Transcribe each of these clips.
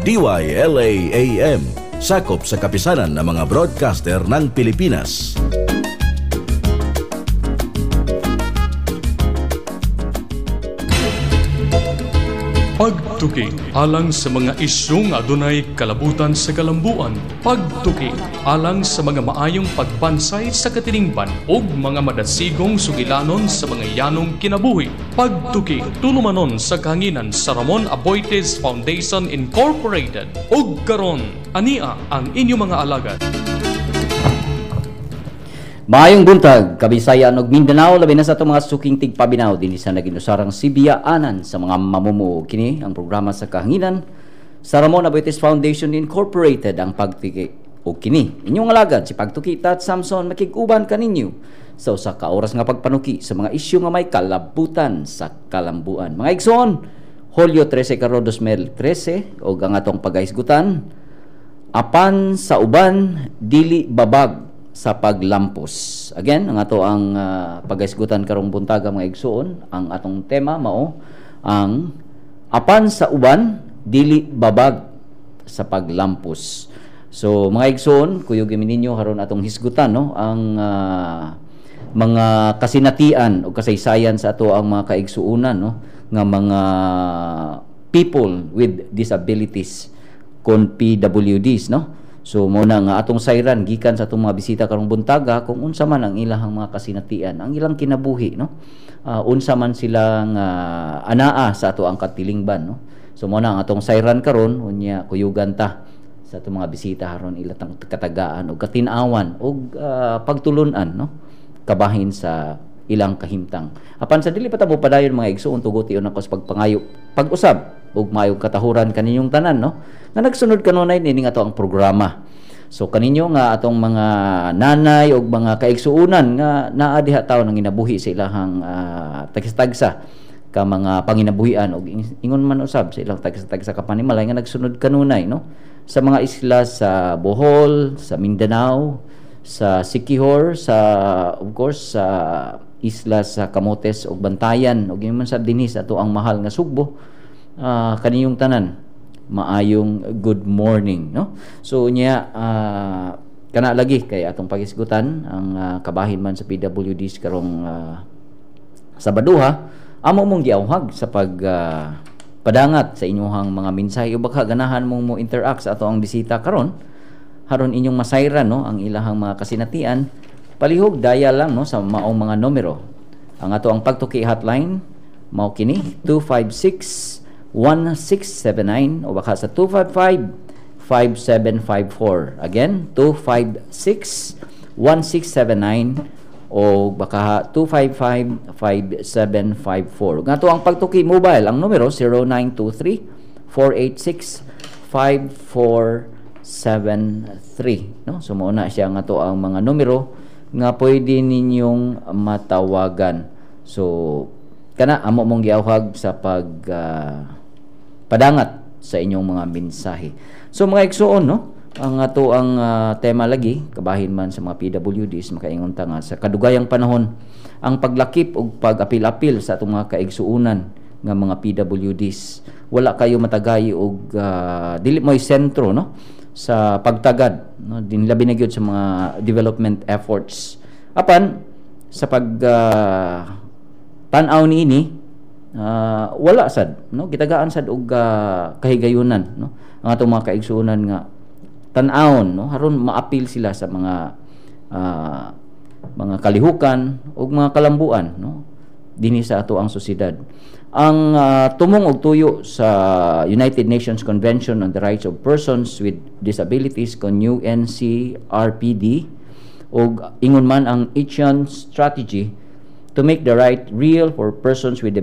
DYLA AM, sakop sa kapisanan ng mga broadcaster ng Pilipinas. Pagtuki alang sa mga isyong adunay kalabutan sa kalambuan. Pagtuki alang sa mga maayong pagbansay sa katilingban ug mga madasigong sugilanon sa mga yanong kinabuhi. Pagtuki tulumanon sa kahanginan sa Ramon Aboitiz Foundation Incorporated. Ug karon ania ang inyong mga alagad. Maayong buntag, Kabisayan ug Mindanao, labi na sa atong mga suking tigpabinaw dinhi sa naginusarang Sibiyaanan sa mga mamumuo. Kini ang programa sa kahanginan sa Ramon Aboitiz Foundation Incorporated, ang Pagtuki. O kini inyong alagad si Pagtuki Tat Samson, makig-uban kaninyo sa usa ka oras nga pagpanuki sa mga isyu nga may kalabutan sa kalambuan. Mga igsoon, Hulyo 13 karon 2013 og ang atong pagahisgutan, apan sa uban dili babag sa paglampos. Again, ang ato ang pagahisgutan karong buntaga, mga igsoon, ang atong tema mao ang apan sa uban dili babag sa paglampos. So mga igsoon, kuyog ninyo haron atong hisgutan, no, ang mga kasinatian o kasaysayan sa ato ang mga kaigsuonan, no, nga mga people with disabilities kon PWDs, no. So mo na nga atong sayran gikan sa atong mga bisita karong buntaga kung unsa man ang ilahang mga kasinatian, ang ilang kinabuhi, no. Unsa man silang anaa sa ato ang katilingban, no. So mo na ang atong sayran karon, unya kuyugan ta sa atong mga bisita haron ilatang katagaan og katin-awan og pagtulun-an, no, kabahin sa ilang kahimtang. Apan sa dili pa ta mo padayon, mga igsoon, tuguti ako sa pagpangayo, pag-usab ug maayong katahuran kaninyong tanan, no, nga nagsunod kanunay nining ato ang programa. So kaninyo nga atong mga nanay ug mga kaigsuonan nga naa diha taon ang ginabuhi sa ilahang tagsa-tagsa ka mga panginabuhian ug ingon man usab sa ilang tagsa-tagsa ka panimalay nga nagsunod kanunay, no, sa mga isla sa Bohol, sa Mindanao, sa Siquijor, sa of course sa isla sa Camotes ug Bantayan ug ingon man sab dinhi sa ato ang mahal nga Sugbo. Kaniyong tanan, maayong good morning, no. So nya kana lagi kay atong pagisgutan ang kabahin man sa PWDs karong Sabaduha, amo mong giauhag sa pag padangat sa inyong mga mensahe o baka ganahan mong mo interact sa ato ang bisita karon haron inyong masayran, no, ang ilahang mga kasinatian. Palihog dial lang, no, sa maong mga numero. Ang ato ang Pagtuki hotline mao kini 256-1679 o baka sa 255-5754. Again, 256-1679 o baka 255-5754. Nga to ang Pagtuki mobile, ang numero 0923-486-5473, no? So mao na siya nga to ang mga numero nga pwede ninyong matawagan. So kana amo mong giauhag sa pag padangat sa inyong mga mensahe. So mga igsoon, no, ang ato ang tema lagi kabahin man sa mga PWDs, makaingon ta nga sa kadugayang panahon ang paglakip ug pag-apil-apil sa atong mga kaigsuonan nga mga PWDs wala kayo matagay og dili mo'y sentro, no, sa pagtagad, no, dinlabi na gyud sa mga development efforts. Apan sa pag tan-aw niini wala sad, no, gitagaan sad og kahigayunan, no, ang atong mga kaigsuonan nga tan-awon, no, haron maapil sila sa mga mga kalihukan ug mga kalambuan, no, dinhi sa ato ang sosyedad. Ang tumong og tuyo sa United Nations Convention on the Rights of Persons with Disabilities kon UNCRPD ug ingon man ang ASEAN Strategy to make the right real for persons with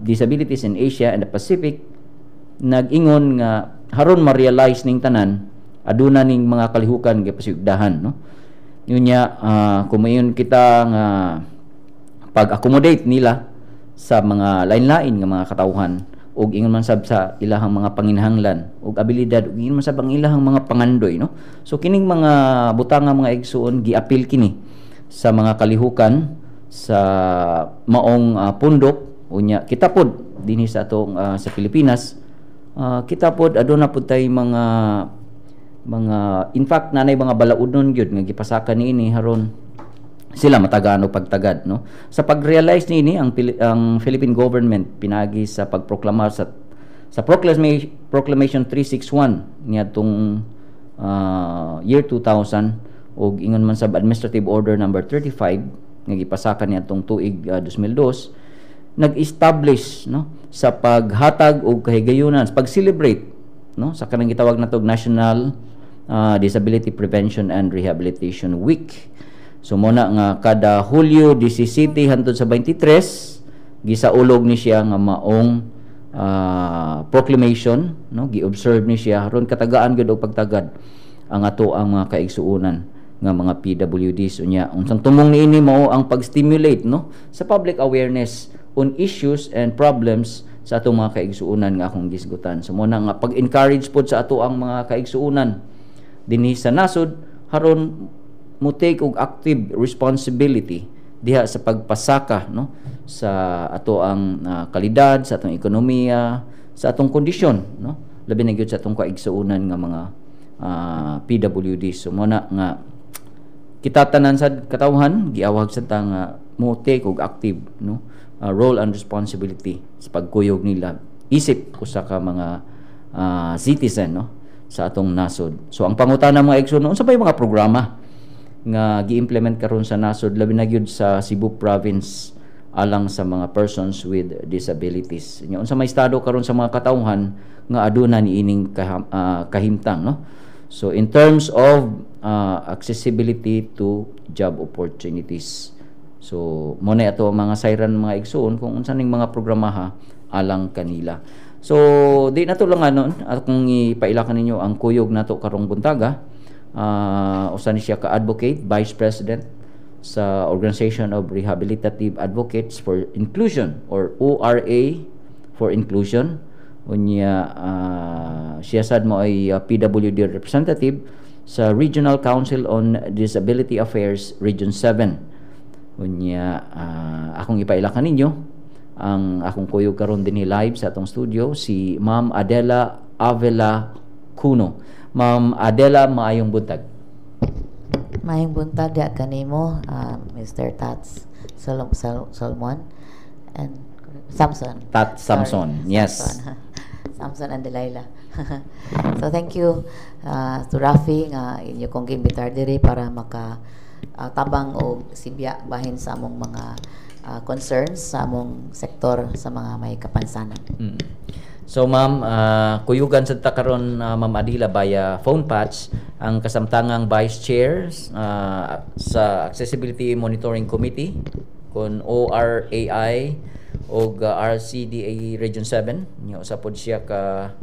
disabilities in Asia and the Pacific, nag-ingon nga haron ma-realize ning tanan aduna ning mga kalihukan gipasugdahan, no. Unya kumayon kita nga pag-accommodate nila sa mga lain-lain nga mga katawhan ug ingon man sab sa ilahang mga panginahanglan ug abilidad ug ingon man sab ang ilahang mga pangandoy, no. So kining mga butanga, mga igsuon, giapil kini sa mga kalihukan sa maong pundok. Unya kita pod dinhi sa atong sa Pilipinas Kita pod aduna pod tay mga, in fact, nanay mga balaudnon gyud nga gipasaka niini haron sila matagaan og pagtagad, no? Sa pag-realize niini, ang Philippine government, pinagi sa pagproklama sa Proclamation 361 niadtong year 2000 ug ingon man sa Administrative Order number 35 nga gipasaka niadtong tuig 2002, nag-establish, no, sa paghatag og kahigayunan, sa pag-celebrate, no, sa kanang gitawag natog National Disability Prevention and Rehabilitation Week. So mo na nga kada Hulyo 17 hantod sa 23 gisaulog ni siya nga maong proclamation, no, gi-observe ni siya aron katagaan gyud og pagtagad ang ato ang mga kaigsuonan nga mga PWDs. Unya unsang tumong niini mao ang pag-stimulate, no, sa public awareness on issues and problems sa atong mga kaigsuonan nga akong gisgutan. So mo na nga pag-encourage pod sa ato ang mga kaigsuonan dinhi sa nasod haron mo take og active responsibility diha sa pagpasaka, no, sa ato ang kalidad sa atong ekonomiya, sa atong kondisyon, no, labi na gyud sa atong kaigsuonan nga mga PWD. So mo na nga kita tanan sa katawhan giawhag sa ta nga mo take og active, no, role and responsibility sa pagkuyog nila isip usa ka mga citizen, no, sa atong nasod. So ang pangutana, mga igsoon, unsa pa yung mga programa nga gi-implement karon sa nasod, labi na gyud sa Cebu Province, alang sa mga persons with disabilities? Nya unsa may estado karon sa mga katawhan nga aduna niining kahimtang, no? So in terms of accessibility to job opportunities. So mo na ato ang mga sayran, mga igsoon, kung unsa ning mga programaha alang kanila. So di na to lang anon akong ipailakan ninyo ang kuyog nato karong buntaga. Usa ni siya ka advocate, vice president sa Organization of Rehabilitative Advocates for Inclusion or ORA for Inclusion. Unya siya sad mo ay PWD representative sa Regional Council on Disability Affairs Region 7. Unya akong ipailakan ninyo ang akong kuyog karon dinhi live sa atong studio, si Ma'am Adela Avila Cuno. Ma'am Adela, maayong buntag. Maayong buntag diha kanimo, Mr. Tats Solomon and Samson. Tat Samson, Sorry, yes. Samson. Samson and Delilah. So thank you to Rafi nga inyo kong giimbitar diri para maka tabang og sibya bahin sa among mga concerns sa among sektor sa mga may kapansanan. So ma'am, kuyugan sa ta karon, Ma'am Adila, via phone patch ang kasamtangang vice chair sa Accessibility Monitoring Committee kon ORAI og RCDA Region 7. Nya usa pod siya ka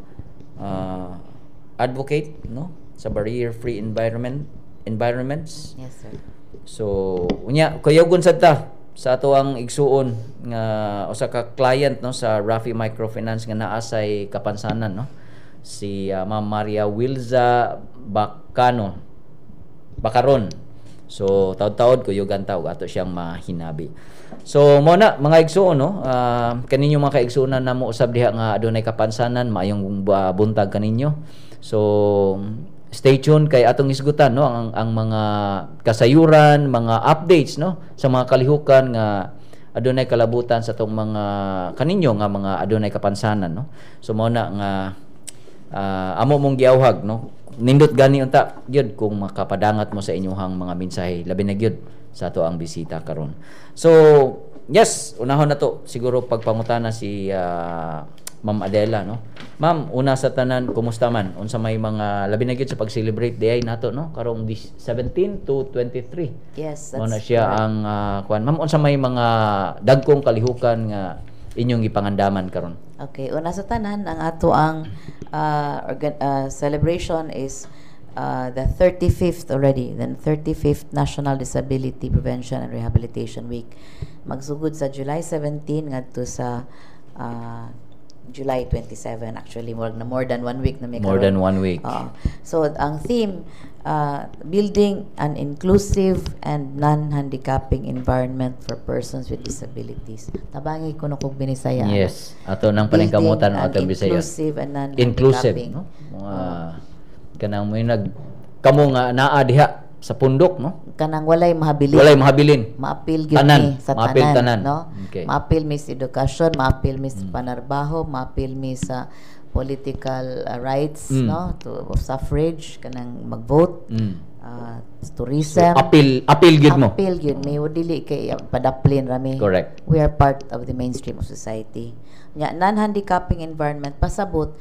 advocate, no, sa barrier free environments. Yes, sir. So, unya kuyogon sad ta sa ato ang igsuon nga usa ka client, no, sa Rafi Microfinance nga naa say kapansanan, no, si Ma'am Maria Wilza Bacano Bacaron. So taod-taod kuyugan ta ug ato siyang mahinabi. So mo na, mga igsuon, no, kaninyo mga kaigsuonan na mo usab diha nga adunay kapansanan, maayong buntag kaninyo. So stay tuned kay atong isgutan, no, ang mga kasayuran, mga updates, no, sa mga kalihukan nga adunay kalabutan sa atong mga kaninyo nga mga adunay kapansanan, no. So mao na nga amo mong giawhag, no, nindot gani unta gyud kung makapadangat mo sa inyong mga mensahe, labi na gyud sa ato ang bisita karon. So yes, unahon na to siguro pagpangutana si Ma'am Adela, no. Ma'am, una sa tanan, kumusta man? Unsa may mga labi na gyud sa pag-celebrate day nato, no, karong 17 to 23? Yes, Mao na that's siya correct. Ang kuan. Ma'am, unsa may mga dagkong kalihukan nga inyong gipangandaman karon? Okay, una sa tanan, ang ato ang celebration is the 35th already, then 35th National Disability Prevention and Rehabilitation Week. Magsugod sa July 17 ngadto sa July 27, actually. More na more than one week na may More karon. Than one week. Oo. So ang theme, building an inclusive and non-handicapping environment for persons with disabilities. Tabangi ko no kog Binisaya. Yes. Ato nang paningkamutan Building an atong Bisaya. inclusive and non-handicapping. Inclusive, no? Mga kanang may nag kamo nga naa diha sa pundok, no? Kanang walay mahabilin. Walay mahabilin. Maapil gyud Tanan. mi sa Maapil tanan, tanan. no? Maapil mi sa edukasyon, maapil mi sa panarbaho, maapil mi sa political rights, no, to of suffrage, kanang mag-vote, tourism. Apil apil gyud mo. Apil gyud mi. Dili kay padaplin ra mi. Correct. We are part of the mainstream of society. Nya, non-handicapping environment, pasabot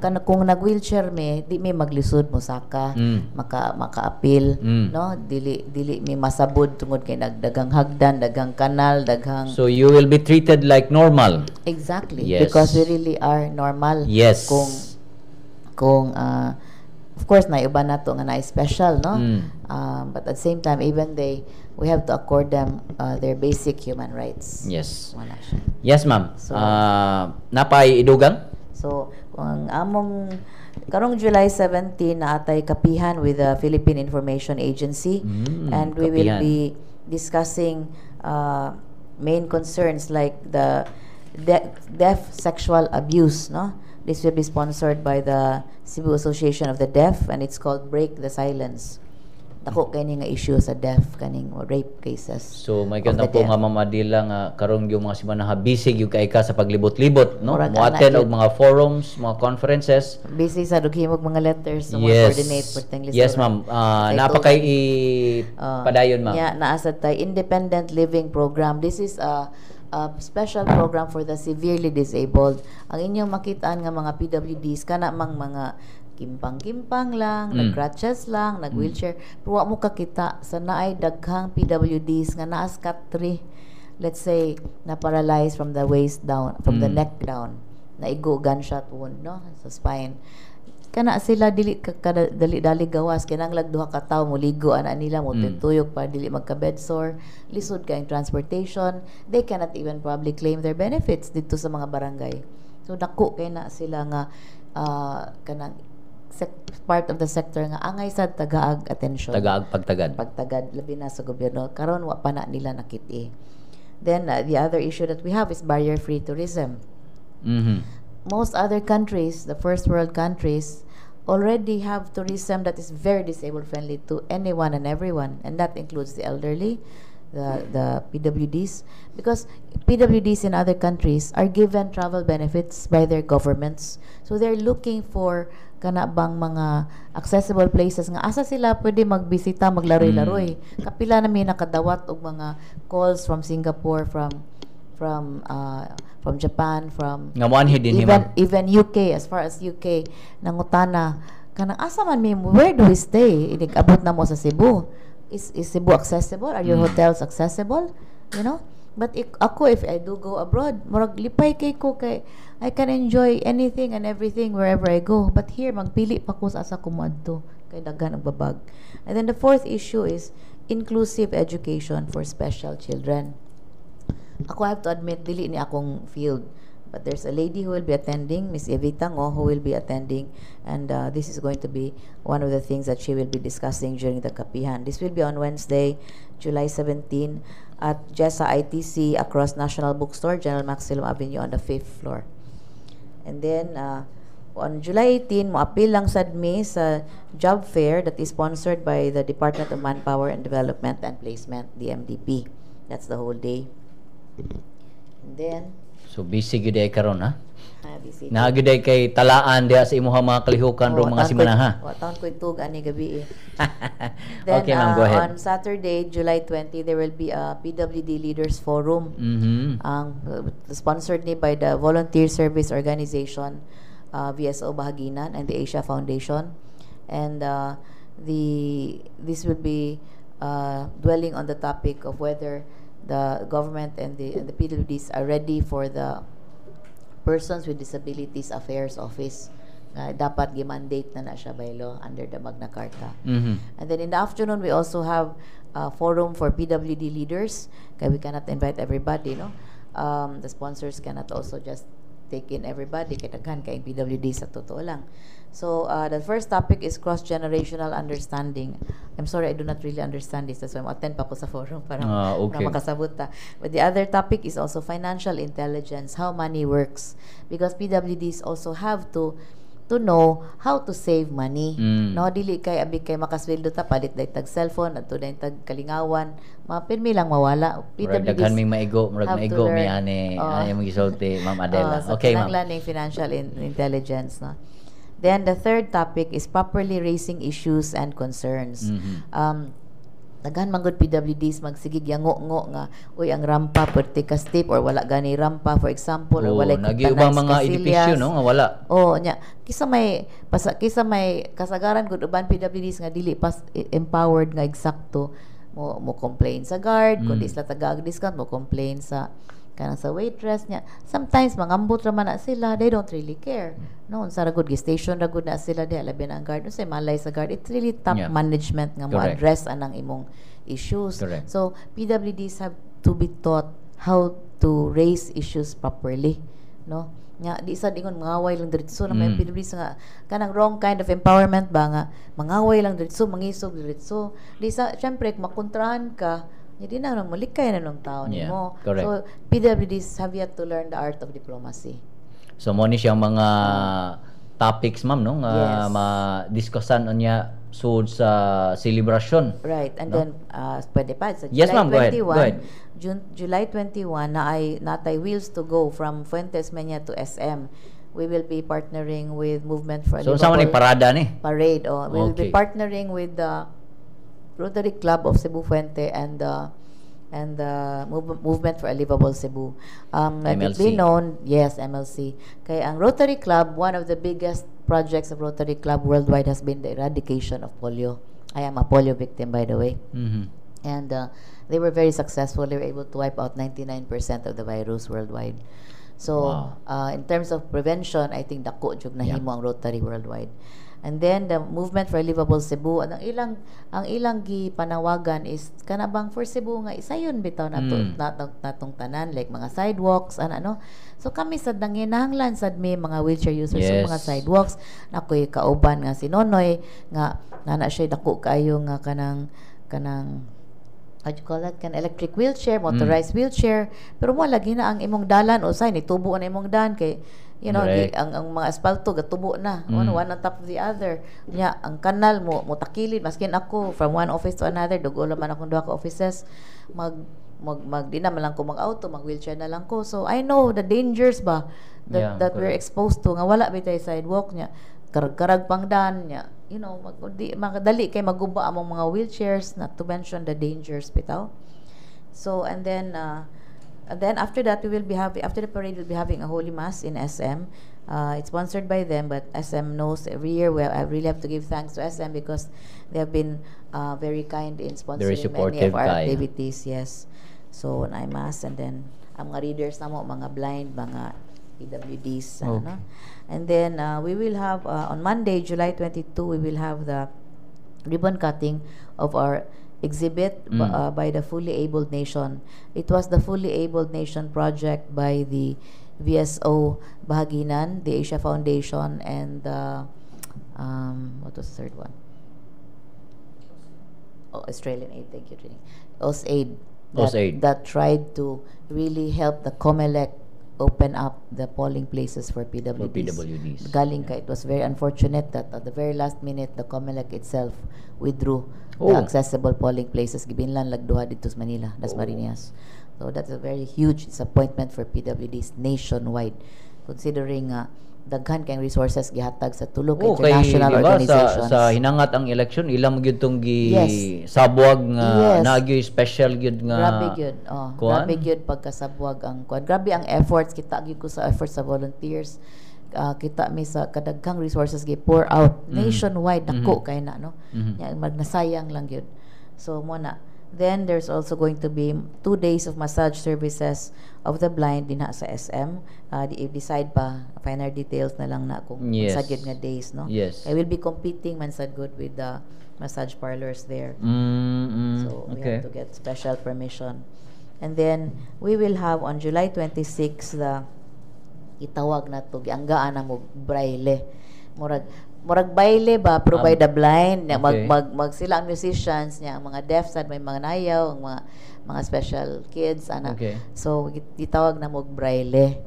kana kung nag-wheelchair mi, di mi maglisod mo saka maka-apil, no? Dili mi masabod tungod kay nagdagang hagdan, daghang kanal, daghang So you will be treated like normal. Exactly. Yes. Because we really are normal. Kung of course na iba na to nga na special, no? But at the same time, even they we have to accord them their basic human rights. Wala siya. Yes, ma'am. Napay idugang? So, kung ang among karong July 17 naa tay kapihan with the Philippine Information Agency and we will Kapihan. Be discussing main concerns like the deaf sexual abuse, no? This will be sponsored by the Cebu Association of the Deaf and it's called Break the Silence. Dako kay ni nga issue sa deaf, kaning rape cases So may of ganda the po deaf. nga, Ma'am Adila, nga karon yung mga semana ha, busy gyud kay ka sa paglibot-libot, no? Murag Mo-attend ana og mga forums, mga conferences. Busy sa dughimog mga letters so coordinate perteng Yes, ma'am. Kay Naa pa kay tugan. I padayon, ma'am. Yeah, naa sad tay Independent Living Program. This is a special program for the severely disabled. Ang inyong makitaan nga mga PWDs kana mang mga kimpang-kimpang lang, nag-crutches lang, nag-wheelchair. Pero wa mo kakita sa naay daghang PWDs nga naa sa cat 3. Let's say na paralyzed from the waist down, from the neck down. Naigo gunshot wound, no, sa spine. Kana sila dili ka kada dali dali gawas, kinahanglan duha ka tawo muligo ana nila, mo tuyok para dili magka bed sore. Lisod kay ang transportation. They cannot even probably claim their benefits dito sa mga barangay. So dako kay na sila nga kanang part of the sector nga angay sad tagaag attention. Tagaag pagtagad. Pagtagad, labi na sa gobyerno. Karon wa pa na nila nakit-i. Then the other issue that we have is barrier free tourism. Most other countries, the first world countries, already have tourism that is very disabled friendly to anyone and everyone, and that includes the elderly, the PWDs, because PWDs in other countries are given travel benefits by their governments. So they're looking for kana bang mga accessible places nga asa sila pwede magbisita, maglaroy-laroy. Kapila na may nakadawat og mga calls from Singapore, from Japan, from Nga moanhi din even ma'am. Even UK, as far as UK, nangutana kanang asa man mi, where do we stay inig abot na mo sa Cebu? Is Cebu accessible? Are your hotels accessible? But ako, if I do go abroad, murag lipay kay ko kay I can enjoy anything and everything wherever I go. But here, magpili pa ko sa asa ko moadto kay daghan og babag. And then the fourth issue is inclusive education for special children. Ako, I have to admit, dili ni akong field. But there's a lady who will be attending, Miss Evita Ngo, who will be attending, and this is going to be one of the things that she will be discussing during the Kapihan. This will be on Wednesday, July 17, at JESA ITC across National Bookstore, General Maxilom Avenue, on the fifth floor. And then, on July 18, moapil lang sad mi sa job fair that is sponsored by the Department of Manpower and Development and Placement, DMDP. That's the whole day. And then, So busy gyud ay karon ha. Busy. Naa gyud ay kay talaan diha sa imuha mga kalihukan ro Oh, mga taon semana ha. Wa taon ko'y tug ani gabi eh. Then, Okay, ma'am, go ahead. on Saturday, July 20, there will be a PWD Leaders Forum. Ang sponsored ni by the Volunteer Service Organization, VSO Bahaginan, and the Asia Foundation. And this will be dwelling on the topic of whether the government and the PWDs are ready for the Persons with Disabilities Affairs Office. Nga dapat gi-mandate na na siya by law under the Magna Carta. And then in the afternoon, we also have a forum for PWD leaders. Kaya we cannot invite everybody, no? The sponsors cannot also just take in everybody kay daghan kay PWD sa totoo lang. So the first topic is cross-generational understanding. I'm sorry, I do not really understand this. That's why mo-attend pa ko sa forum para, para makasabot ta. But the other topic is also financial intelligence, how money works. Because PWDs also have to know how to save money. No, dili kay abi kay makasweldo ta, palit day tag cellphone, adto day tag kalingawan, mapirmi lang mawala. Murag daghan ming maigo, murag have to maigo mi learn. Ani Oo. Ani imong gisulti, Ma'am Adela. Oh, so Okay, ma'am. Kinahanglan ning financial intelligence, no. Then the third topic is properly raising issues and concerns. Daghan man gud PWDs magsigig yango-ngo nga, "Uy, ang rampa perti ka steep," or wala gani rampa, for example, or Oh, walay nagiubang tanang mga kasilya. edipisyo, no, nga wala. Oh, nya kisa may kasagaran gud uban PWDs nga dili pas empowered nga eksakto mo mo complain sa guard kung di sila tagaag discount, mo complain sa kanang sa waitress niya. Sometimes mangambot ra man na sila, they don't really care, no? Unsa ra gud, gi-station ra gud na sila diha, labi na ang guard, unsay malay sa guard? It's really top management nga mo address anang imong issues. So PWDs have to be taught how to raise issues properly, no? Nga di sa ingon mangaway lang diretso na may PWDs nga kanang wrong kind of empowerment ba, nga mangaway lang diretso, mangisog diretso. Di sa, syempre kung makontrahan ka, hindi na nang malikay na nung tao nimo. Correct. So PWDs have yet to learn the art of diplomacy. So mo ni siyang mga topics, ma'am, no, nga ma-discussan unya sud sa selebrasyon. Right. And No? then pwede pa sa Yes, July ma'am. Go ahead. 21, Go ahead. June, July 21 na ay natay Wheels to Go from Fuente Osmeña to SM. We will be partnering with Movement for a So unsa man ni Livable parada ni? Parade. Oh, we will be partnering with the Rotary Club of Cebu Fuente and the Movement for a Livable Cebu. Let it be MLC. known, yes, MLC. Kay ang Rotary Club, one of the biggest projects of Rotary Club worldwide has been the eradication of polio. I am a polio victim, by the way. And they were very successful. They were able to wipe out 99% of the virus worldwide. So, in terms of prevention, I think dako jud nahimo ang Rotary worldwide. And then the Movement for a Livable Cebu, ang ilang gipanawagan is kana bang for Cebu nga isayon bitaw nato natong tanan, like mga sidewalks ana, ano. So kami sad nanginahanglan sad mi mga wheelchair users og mga sidewalks. Nakoy kauban nga si Nonoy nga nana siya dako kaayo nga kanang how do you call that, kan electric wheelchair, motorized wheelchair, pero mo lagi na ang imong dalan usay ni tubo na imong dan kay ang mga asfalto gatubo na one, one on top of the other nya. Ang kanal mo mo takilid, maskin ako from one office to another, dugo man akong duha ka offices, mag mag mag di na man lang ko mag auto, mag wheelchair na lang ko. So I know the dangers ba that that we're exposed to nga wala bitay sidewalk nya, karag-karag pang dan nya, mag, di, makadali kay maguba among mga wheelchairs, not to mention the dangers bitaw. So and then after that we will be having, after the parade, we'll be having a holy mass in SM. It's sponsored by them, but SM knows every year we I really have to give thanks to SM because they have been very kind in sponsoring many Supportive of our kayo. activities. Yes, so naay mass and then ang mga readers namo mga blind, mga PWDs, ano, no? And then we will have on Monday, July 22, we will have the ribbon cutting of our exhibit by the Fully Abled Nation. It was the Fully Abled Nation project by the VSO Bahaginan, the Asia Foundation, and the what was the third one? Oh, Australian Aid. Thank you, Trini. AusAid. AusAid. That tried to really help the COMELEC open up the polling places for PWDs. For PWDs. Galing ka, it was very unfortunate that at the very last minute, the COMELEC itself withdrew the accessible polling places. Gibinlan lag duha dito sa Manila, Dasmariñas. So that's a very huge disappointment for PWDs nationwide, considering daghan kay resources gihatag sa tulo ka Oh, kay international di ba, sa organizations. sa hinangat ang election, ilang gyud tong gi sabwag nga naa gyud special gyud nga Grabe gyud. Oh, kuan. Grabe gyud pagkasabwag ang kuan. Grabe ang efforts, kita gyud ko sa efforts sa volunteers. Kita mi sa kadaghang resources gi pour out nationwide, dako kay na, no. Nya magnasayang lang gyud. So mo na. Then there's also going to be 2 days of massage services of the blind dinha sa SM. Di decide pa, final details na lang na kung sa gyud nga days, no. I will be competing man sad good with the massage parlors there. So we have to get special permission. And then we will have on July 26 the Gitawag na to, gianggaan na mo braille. Murag baile ba, pero by the blind. Mag, mag sila ang musicians niya, ang mga deaf sad, may mga nayaw, ang mga special kids ana. So gitawag na mo braille.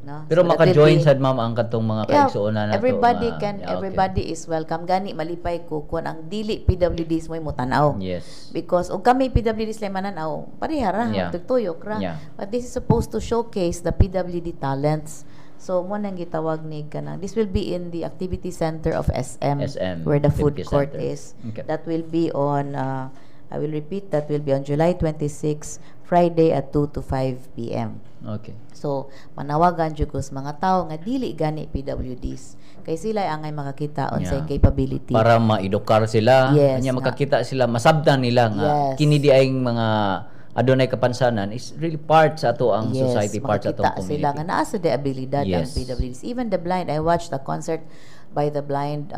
No? Pero So, that will maka-join sad, ma'am, ang katong mga kaigsuonan nato. Everybody can, everybody is welcome. Gani malipay ko kun ang dili PWDs mo mo tan-aw. Because og kami PWDs lang mananaw, pareha ra, tugtuyok ra. But this is supposed to showcase the PWD talents. So mo nang gitawag ni kanang this will be in the activity center of SM, SM, where the food Activity court center. Is. That will be on I will repeat, that will be on July 26, Friday at 2 to 5 p.m. So, manawagan jud ko sa mga tao nga dili gani PWDs kay sila angay makakita unsay capability. Para maedukar sila, anya makakita sila, masabtan nila nga kini di ay mga adunay kapansanan is really part sa ato ang society, part sa atong Makakita community. Sila nga naa sa de abilidad ang PWDs. Even the blind, I watched a concert by the blind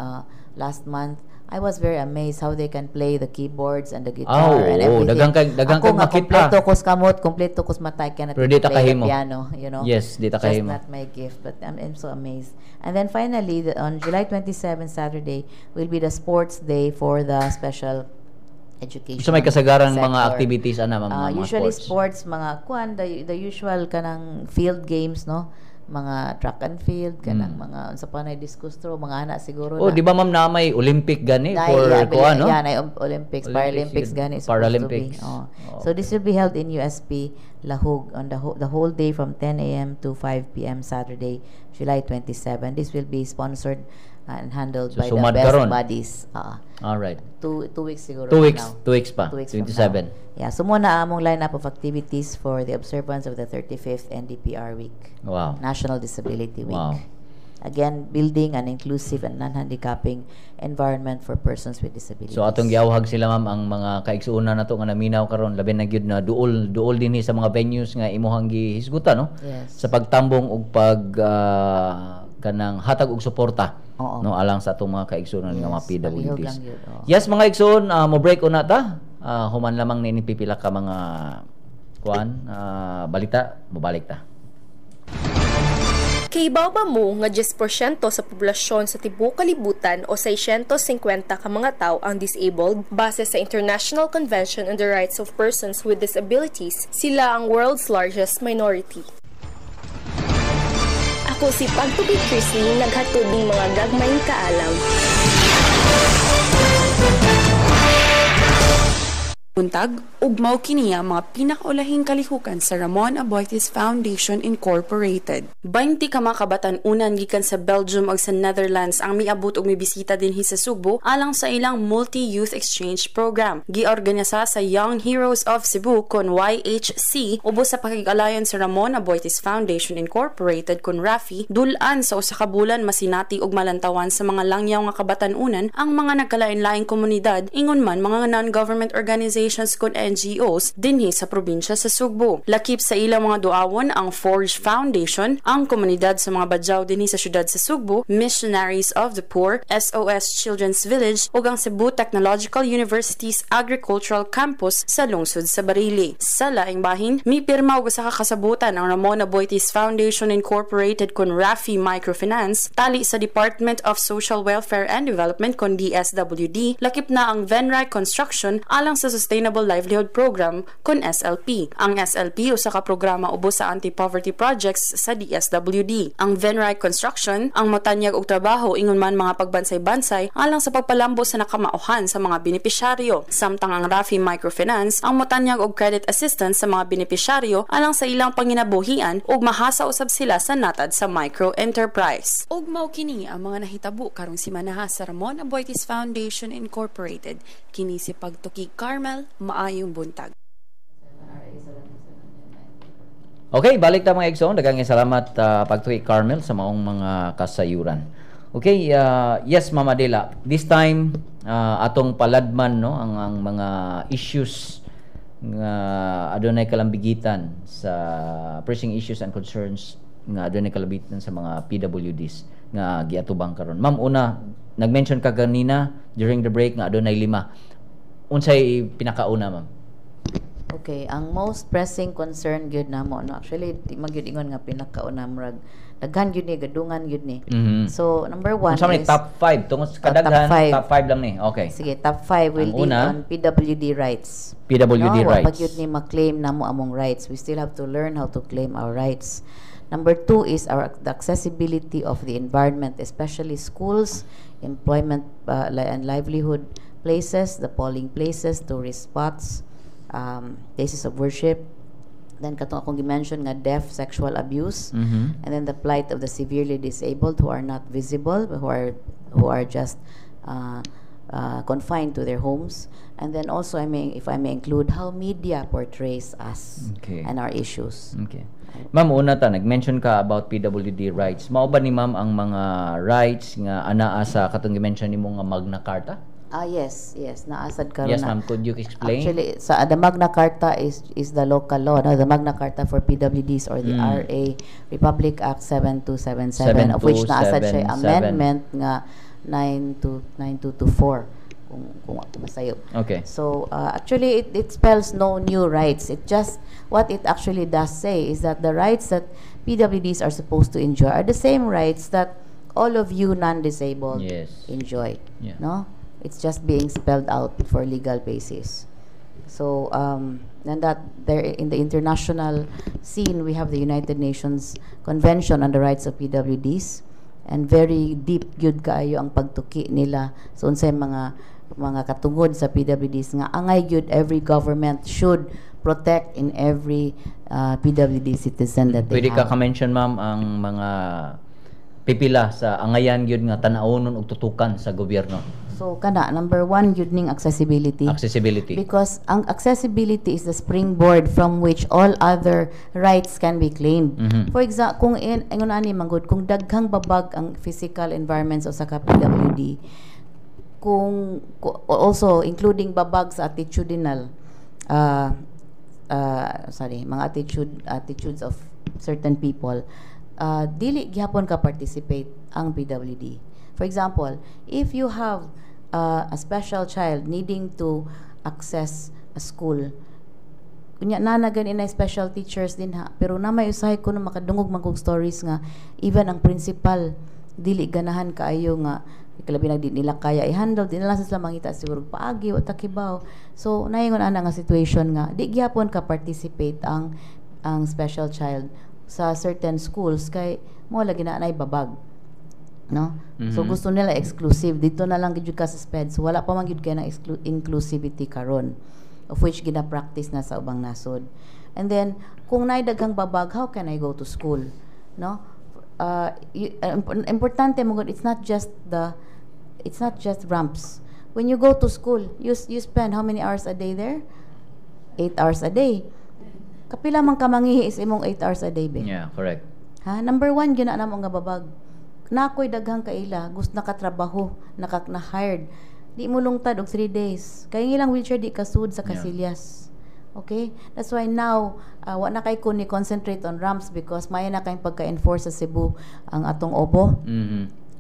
last month. I was very amazed how they can play the keyboards and the guitar Ah, and oo, everything. daghang Ako kay nga makita. Kompleto ko sa kamot, kompleto ko sa mata, I cannot Pero di ta play the kahimo. piano. Yes, di ta Just kahimo. Not my gift, but I'm so amazed. And then finally, on July 27, Saturday, will be the sports day for the special education So may kasagaran mga sector. Activities ana, ma'am, Ah, mga usually sports. sports, mga kuan, the usual kanang field games, no? Mga track and field, kanang mga unsa pa na discus throw, mga anak siguro Oh, na. di ba, ma'am, na may Olympic gani Dahil, for kuan, no? yeah, na Olympics, Olympics Paralympics yun. gani supposed to be. Paralympics. Oh. Oh, So this will be held in USP Lahug on the whole day from 10 a.m. to 5 p.m. Saturday, July 27. This will be sponsored and handled So, by the sumad Best karon. Buddies. Ah, All right. 2 weeks siguro Two from weeks, now. 2 weeks pa. 2 weeks from 27. now. Yeah, so mo na among lineup of activities for the observance of the 35th NDPR Week. National Disability Week. Again, building an inclusive and non-handicapping environment for persons with disabilities. So atong giawhag sila, ma'am, ang mga kaigsuonan nato nga naminaw karon, labi na gyud na duol duol dinhi sa mga venues nga imuhang gihisgutan, no? Yes. Sa pagtambong ug pag kanang hatag og suporta, no, alang sa atong mga kaigsuonan nga mga Yes, PWDs. palihog lang yun, oo. Yes, mga igsoon, mo break una ta. Human lamang nini pipila ka mga kuan balita, mobalik ta. Kahibaw ba mo nga 10% sa poblasyon sa tibuok kalibutan o 650 ka mga tao ang disabled? Base sa International Convention on the Rights of Persons with Disabilities, sila ang world's largest minority. Ako si Pagtubi Chrisley, naghatod ng mga gagmayng kaalam. Buntag, ug mao kini ang mga pinakaulahing kalihukan sa Ramon Aboitiz Foundation Incorporated. 20 ka mga kabatan-unan gikan sa Belgium ug sa Netherlands ang miabot og mibisita dinhi sa Sugbo alang sa ilang Multi-Youth Exchange Program. Giorganisa sa Young Heroes of Cebu kon YHC ubos sa pakig-alayon sa Ramon Aboitiz Foundation Incorporated kon RAFI, dul-an sa usa ka bulan masinati ug malantawan sa mga langyaw nga kabatan-unan ang mga nagkalain-laing komunidad ingon man mga non-government organizations kon NGOs dinhi sa probinsya sa Sugbo. Lakip sa ilang mga duawon ang Forge Foundation, ang komunidad sa mga Badjao dinhi sa syudad sa Sugbo, Missionaries of the Poor, SOS Children's Village ug ang Cebu Technological University's Agricultural Campus sa lungsod sa Barili. Sa laing bahin, mipirma og usa ka kasabutan ang Ramon Aboitiz Foundation Incorporated kon RAFI Microfinance tali sa Department of Social Welfare and Development kon DSWD, lakip na ang Venray Construction alang sa Sustainable Livelihood Program kon SLP. Ang SLP usa ka programa ubos sa anti-poverty projects sa DSWD. Ang Venray Construction ang motanyag og trabaho ingon man mga pagbansay-bansay alang sa pagpalambo sa nakamauhan sa mga benepisyaryo. Samtang ang RAFI Microfinance ang motanyag og credit assistance sa mga benepisyaryo alang sa ilang panginabuhian ug mahasa usab sila sa natad sa micro enterprise. Ug mao kini ang mga nahitabo karong simanaha sa Ramon Aboitiz Foundation Incorporated. Kini si Pagtuki Carmel, maayong buntag. Okay, balik ta, mga igsoon. Daghang salamat, Pagtuki Carmel, sa maong mga kasayuran. Okay, yes, Ma'am Adela. This time atong paladman, no, ang mga issues nga adunay kalambigitan sa pressing issues and concerns nga adunay kalambigitan sa mga PWDs nga giatubang karon. Ma'am, una, nag-mention ka ganina during the break nga adunay lima. Unsay pinakauna, ma'am? Okay, ang most pressing concern gyud namo, no, actually di man gyud ingon nga pinakauna, murag Daghan gyud ni, gadungan gyud ni. So number one Unsa man ni is top 5 tungod sa Oh, top kadaghan, five. top 5 lang ni. Okay. Sige, top 5 will Ang deal una, on PWD rights. PWD No, wa rights. pa gyud ni ma-claim namo among rights. We still have to learn how to claim our rights. Number two is our the accessibility of the environment, especially schools, employment and livelihood places, the polling places, tourist spots, places of worship. Then katong akong gi-mention nga deaf sexual abuse, and then the plight of the severely disabled who are not visible, but who are just confined to their homes. And then also, I may, if I may include, how media portrays us and our issues. Okay. Ma'am, una ta, nag-mention ka about PWD rights. Mao ba ni, ma'am, ang mga rights nga anaa sa katong gi-mention nimo nga Magna Carta? Ah, yes, naa sad karon Yes, na. ma'am, could you explain? Actually, sa the Magna Carta is the local law, no? The Magna Carta for PWDs or the RA Republic Act 7277, of which naa sad siya 7277. amendment nga 92 9224 kung ako masayop. So actually it spells no new rights. It just what it actually does say is that the rights that PWDs are supposed to enjoy are the same rights that all of you non-disabled enjoy. No? It's just being spelled out for legal basis. So, and that there in the international scene, we have the United Nations Convention on the Rights of PWDs, and very deep gyud kaayo ang pagtuki nila. So, unsay mga katungod sa PWDs nga angay gyud every government should protect in every PWD citizen that they Pwede ka have. Ka-mention, ma'am, ang mga pipila sa angayan gyud nga tan-awonon og tutukan sa gobyerno? So kana, number one gyud ning accessibility. Accessibility. Because ang accessibility is the springboard from which all other rights can be claimed. For example, kung ingon ani manggod, kung daghang babag ang physical environments o sa PWD, kung also including babag sa attitudinal sorry, mga attitudes of certain people, dili gihapon ka participate ang PWD. For example, if you have a special child needing to access a school, kunya na na gani na special teachers din ha, pero na may usahay ko na makadungog man kog stories nga even ang principal dili ganahan kaayo nga kalabi na di nila kaya i-handle, di nila sila mangita siguro paagi o takibaw. So naingon ana nga situation nga di gihapon ka participate ang special child sa certain schools kay mo lagi na anay babag, no? So gusto nila exclusive dito na lang gyud ka sa SPED. So wala pa man gyud kay na inclusivity karon, of which gina-practice na sa ubang nasod. And then kung naay daghang babag, how can I go to school, no? Importante mo gud, it's not just ramps. When you go to school, you spend how many hours a day there? 8 hours a day. Kapila man ka mangihi is imong 8 hours a day be? Yeah, correct. Ha, number one gyud na namo nga babag. Nakoy daghang kaila, gusto nakatrabaho, naka na hired. Di mo lungtad og 3 days. Kay ang ilang wheelchair di kasud sa kasilyas. Okay? That's why now wa na kay ko ni concentrate on ramps because maya na kay pagka-enforce sa Cebu ang atong obo,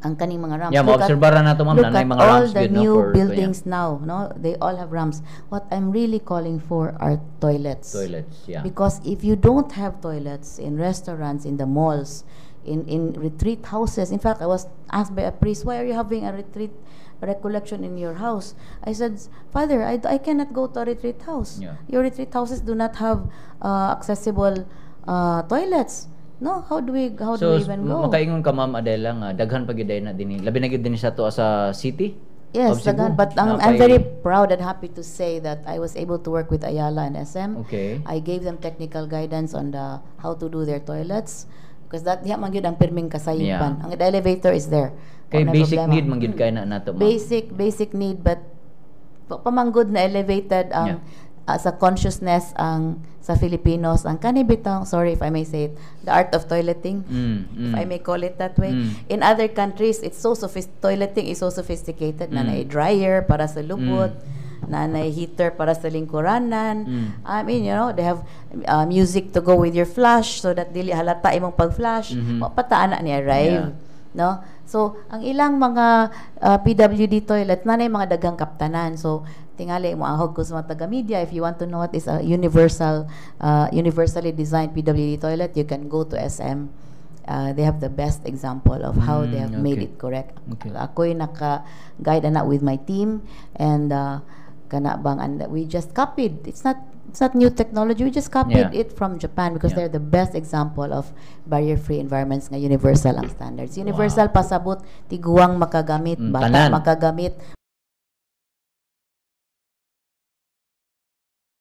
ang kaning mga ramps. Yeah, ma-obserbaran nato, ma'am, Look na at mga all ramps the gyud, no, new for buildings now, no? They all have ramps. What I'm really calling for are toilets. Toilets, yeah. Because if you don't have toilets in restaurants, in the malls, in retreat houses. In fact, I was asked by a priest, "Why are you having a retreat recollection in your house?" I said, "Father, I cannot go to a retreat house. Your retreat houses do not have accessible toilets. No, how do So we even go?" makaingon ka, Ma'am Adela, nga daghan pa gyud na dinhi. Labi na gyud dinhi sa ato sa city Yes, of Cebu. Daghan. But I'm very proud and happy to say that I was able to work with Ayala and SM. I gave them technical guidance on the how to do their toilets because that diha man gyud ang pirming kasayupan. Ang elevator is there. Kay Wala basic problema. Need man gyud kay na nato, ma'am. Basic need, but pamanggod na elevated ang sa consciousness ang sa Filipinos ang kani bitaw, sorry if I may say it, the art of toileting, if I may call it that way. In other countries, it's so toileting is so sophisticated na naay dryer para sa lubot, na naay heater para sa lingkuranan. I mean, they have music to go with your flush so that dili halata imong pag-flush. Wa pa ta ana ni arrive. No? So, ang ilang mga PWD toilet na mga daghang kaptanan. So, tingali mo ahog ko sa mga taga-media, if you want to know what is a universally designed PWD toilet, you can go to SM They have the best example of how they have made it correct. Ako'y naka-guide ana with my team and kana bang and we just copied. It's not new technology. We just copied it from Japan because they're the best example of barrier-free environments nga universal ang standards. Universal, pasabot tiguang makagamit, bata tanan. Makagamit.